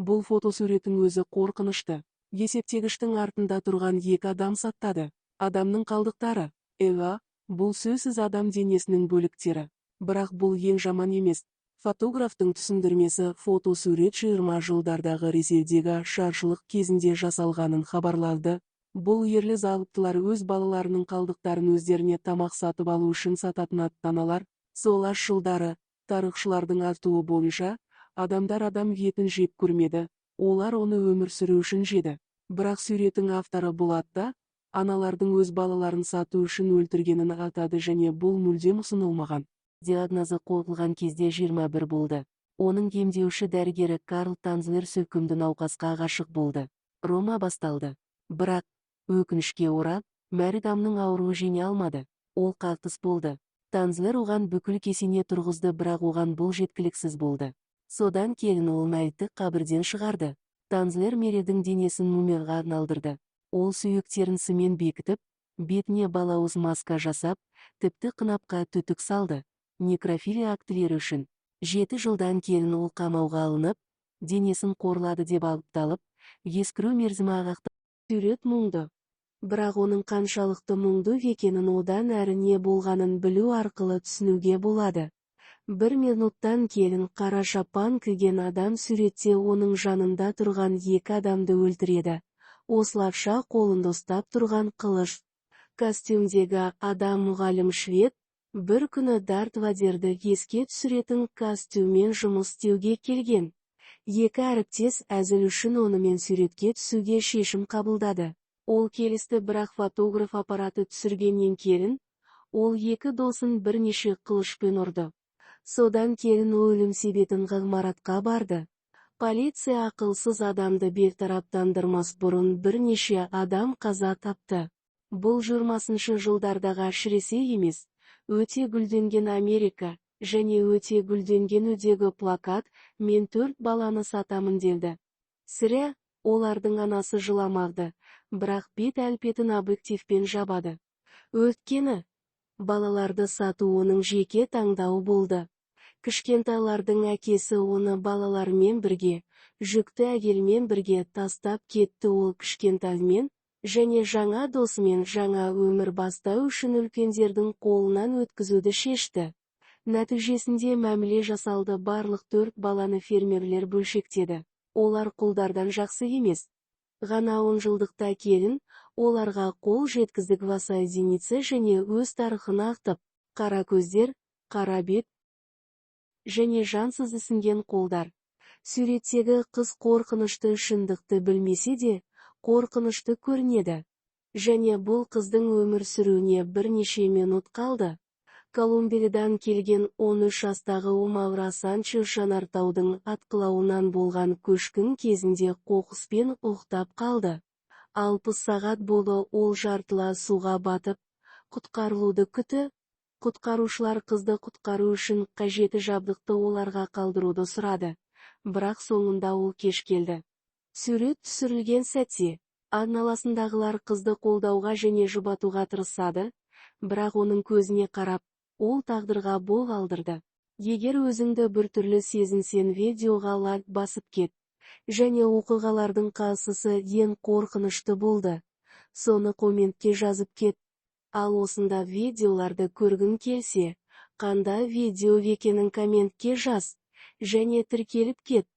Бұл фотосуреттің өзі қорқынышты. Есептегіштің артында тұрған екі адам саттады. Адамның қалдықтары. Эва, бұл сөзсіз адам денесінің бөліктері. Бірақ бұл ең жаман емес. Фотографтың түсіндірмесі фотосурет 20 жылдардағы Ресейдегі ашаршылық кезінде жасалғанын хабарлады. Бұл ерлі зайыптылар өз балаларының қалдықтарын өздеріне тамақ сатып алу үшін сататын ата-аналар. Сол аш жылдары, тарихшылардың айтуы бойынша, адамдар адам етін жеп көрмеді, олар оны өмір сүру үшін жеді. Бірақ суреттің авторы бұл ата аналардың өз балаларын сату үшін өлтіргенін атады және бұл мүлдем ұсынылмаған. Диагнозы қойылған кезде 21 болды. Оның емдеуші дәрігері Карл Танзлер сүйкімді науқасқа ғашық болды. Рома басталды. Бірақ, өкінішке орай, Мәридамның ауруы жеңе алмады. Ол қайтыс болды. Танзлер оған бүкіл кесене тұрғызды, бірақ оған бұл жеткіліксіз болды. Содан кейін ол мәйітті қабірден шығарды. Танзлер Меридің денесін мумияға айналдырды. Ол сүйектерін сыммен бекітіп, бетіне балауыз маска жасап, тіпті қынапқа түтік салды. Некрофилия актілері үшін. 7 жылдан кейін ол қамауға алынып, денесін қорлады деп айыпталып, ескіру мерзімі аяқталды. Сурет мұңды. Бірақ оның қаншалықты мұңды екенін одан әрі не болғанын білу арқылы түсінуге болады. Бір минуттан кейін қара шапан киген адам суретте оның жанында тұрған екі адамды өлтіреді. Осылайша қолында ұстап тұрған қылыш. Костюмдегі адам мұғалім швед, бір күні Дарт Вадерді еске түсіретін костюммен жұмыс істеуге келген. Екі әріптес әзіл үшін онымен суретке түсуге шешім қабылдады. Ол келісті, бірақ фотограф аппараты түсіргеннен кейін, ол екі досын бірнеше қылышпен ұрды. Содан кейін өлім себетін ғимаратқа барды. Полиция ақылсыз адамды бейтараптандырмас бұрын бірнеше адам қаза тапты. Бұл 20-жылдардағы әсіресе емес, өте гүлденген Америка және өте гүлденген үйдегі плакат «Мен төрт баланы сатамын» деді. Сірә, олардың анасы жыламады, бірақ бет әлпетін объективпен жабады. Өйткені, балаларды сату оның жеке таңдауы болды. Кішкентайлардың әкесі оны балалармен бірге, жүкті әйелмен бірге тастап кетті. Ол кішкентаймен және жаңа досымен жаңа өмір бастау үшін үлкендердің қолынан өткізуді шешті. Нәтижесінде мәміле жасалды: барлық төрт баланы фермерлер бөлшектеді. Олар құлдардан жақсы емес. Ғана 10 жылдықта келін, оларға қол жеткіздік воссоединиться және өз тарихын ақтып, қара көздер, қара бет және жансыз ісінген қолдар. Суреттегі қыз қорқынышты шындықты білмесе де, қорқынышты көрінеді. Және бұл қыздың өмір сүруіне бірнеше минут қалды. Колумбиядан келген 13 жастағы Омаура Санчес жанартаудың атқылауынан болған көшкін кезінде қоқыспен ұйықтап қалды. 60 сағат болды ол жартылай суға батып, құтқарылуды күтті. Құтқарушылар қызды құтқару үшін қажетті жабдықты оларға қалдыруды сұрады. Бірақ соңында ол кеш келді. Сурет түсірілген сәтте, айналасындағылар қызды қолдауға және жұбатуға тырысады, бірақ оның көзіне қарап, ол тағдырға бой алдырды. Егер өзіңді біртүрлі сезінсең, видеоға лайк басып кет. Және оқиғалардың қайсысы ең қорқынышты болды? Соны комментке жазып кет. Ал осында видеоларды көргің келсе, қандай видео екенін комментке жаз. Және тіркеліп кет.